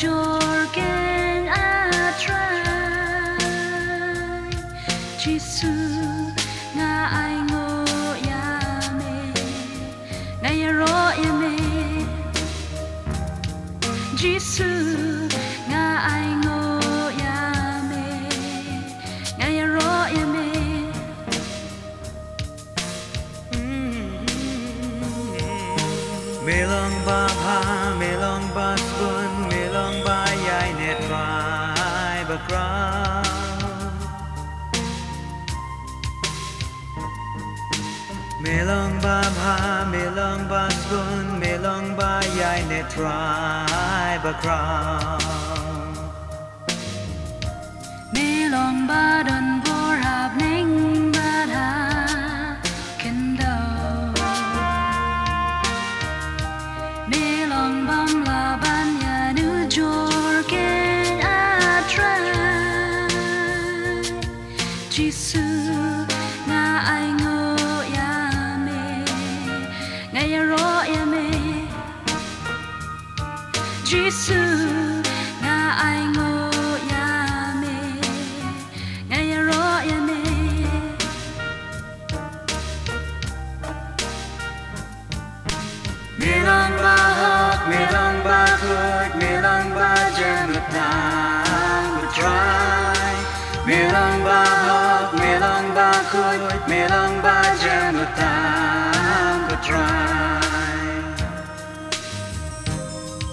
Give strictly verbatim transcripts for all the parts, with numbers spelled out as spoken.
jor keiñ A Trai. Jisu, nga ainguh ïa me, nga ïaroh ïa me. Jisu, nga ainguh ïa me, nga ïaroh ïa me. Me long ba bha, me long ba sbun, me long ba ïaineh Trai ba khraw. Me long ba bha, me long ba sbun, me long ba ïaineh Trai ba khraw. Me long ba don bor ha bneng bad ha khyndew. Me long bym lah ban ïanujor keiñ A Trai. Jisu, nga ainguh ïa me, nga ïaroh ïa me. Jisu, nga ainguh ïa me, nga ïaroh ïa me. Me long ba hok, me long ba khuid, me long ba jem, me tang ba Trai. Me long ba hok, me long ba khuid, me long ba jem, me tang ba Trai.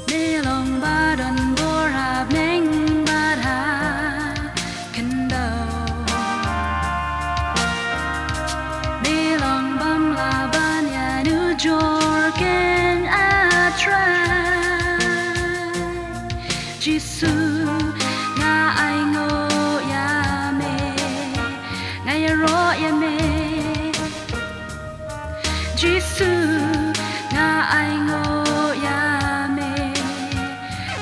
Me long ba don bor ha bneng bad ha khyndew. Me long bym lah ban ïanujor keiñ A Trai. Jisu, nga ainguh ïa me, nga ïaroh ïa me. Jisu, nga ainguh ïa me,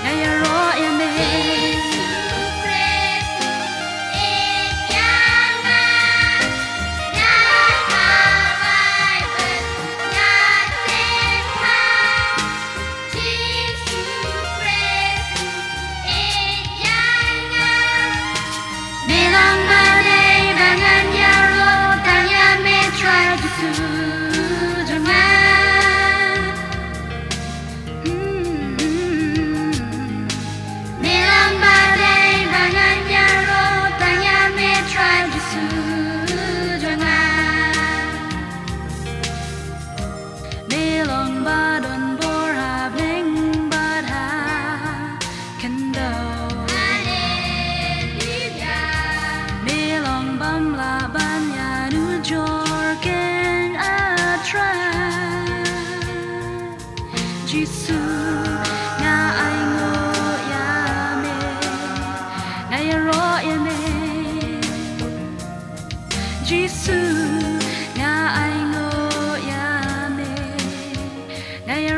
nga ïaroh ïa me. Me long ba dei ba ngan ïaroh tang ïa me Trai Jisu jong nga. Mm. Me long ba dei ba ngan ïaroh tang ïa me Trai Jisu jong nga. Me long ba don bor ha bneng bad ha khyndew. Me long bym lah ban ïanujor keiñ A Trai. Jisu, nga ainguh ïa me, nga ïaroh ïa me. Jisu, nga ainguh ïa me, nga ïaroh